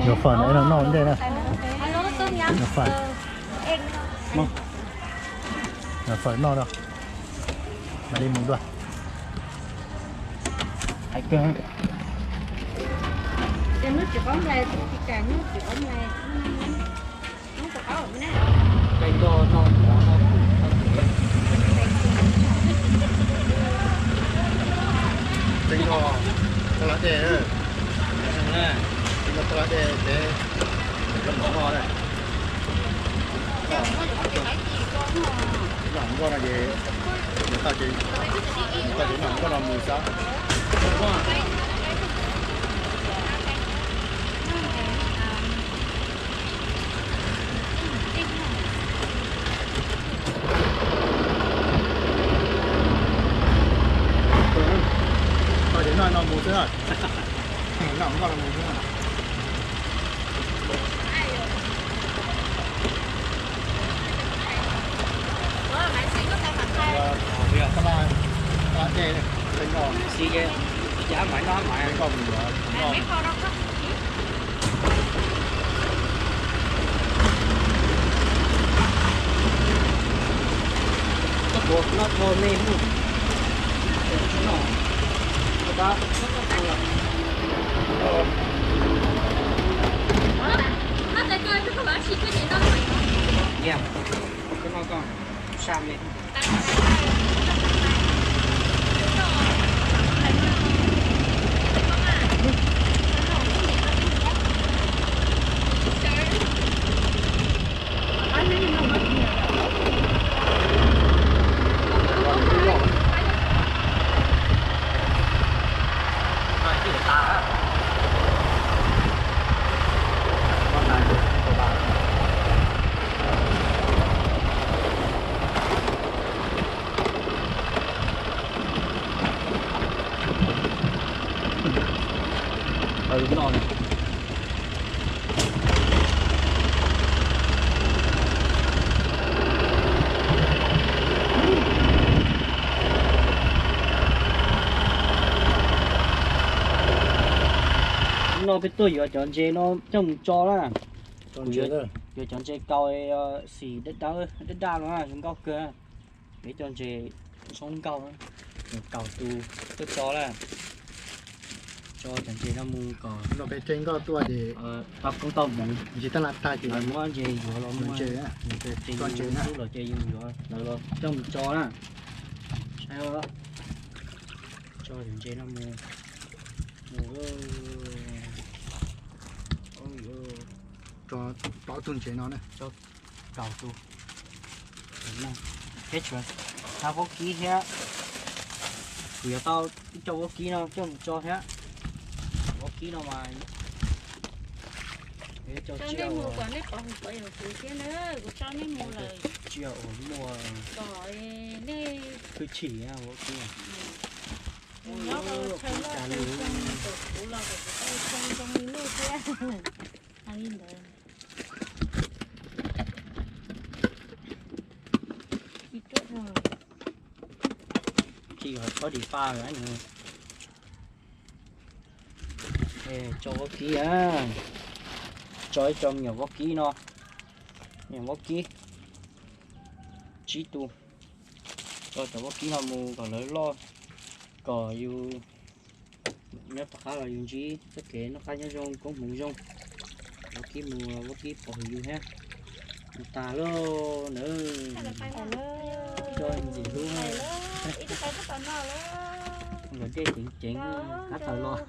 Yuav fawm no, no noj ntej na. Yuav fawm, yuav fawm noj no. Mam li mus dua. Tsev noj, toj lab dej, tsev noj toj lab dej, tsev noj mov noj na. Noj nkauj no ces, noj nkauj no mus xwb. Noj no mus xwb na. Noj nkauj no mus xwb na. No peb tuaj yuav cov ntses no coj mus tso na. Yuav cov ntses kaus xim daj daj no zoo nkauj kawg. Peb cov ntses zoo nkauj, kaus tus tuaj tso na. Tso cov ntses no mus kom no peb tsev nkauj tuaj ces tau koob tau hmoov, ntses taj laj tag ces lawv muab ntses yuav los muab ntses, ntses los ces yus yuav lawv los coj mus tso na. Saib, tso cov ntses no mus, mus, tso plaub tug ntses no na. Kaus tus. Peb tshuav hab vaub kib thiab. Kuv yuav tau ib co vaub kib no coj mus tso thiab. Vaub kib no mas, nej mus kom nej pom hauv qhov yog kuv thiab na, kuv tso nej mus lawm. Tsis yog uas muaj kom nej khwv chim vaub kib. Nyob tau chaw loj chaw xyoo, kom kuv los kom kuv tau chaw zoo li nej thiab. Hais li ntawd. Tsis yog txhob dim paj. Tso vaub kib, tso ib co me nyuam vaub kib no, me nyuam vaub kib tsib tug. Tso cov vaub kib no mus kom lawv loj, kom yus nyob tom qab los yus ntsib txoj kev noj qab nyob zoo, koob hmoov zoo. Vaub kib mus, vaub kib pom yus thiab. Mus tas lauj nawb. Tso ntxim hlub. Nkawd dej ceev ceev, qab tawm los.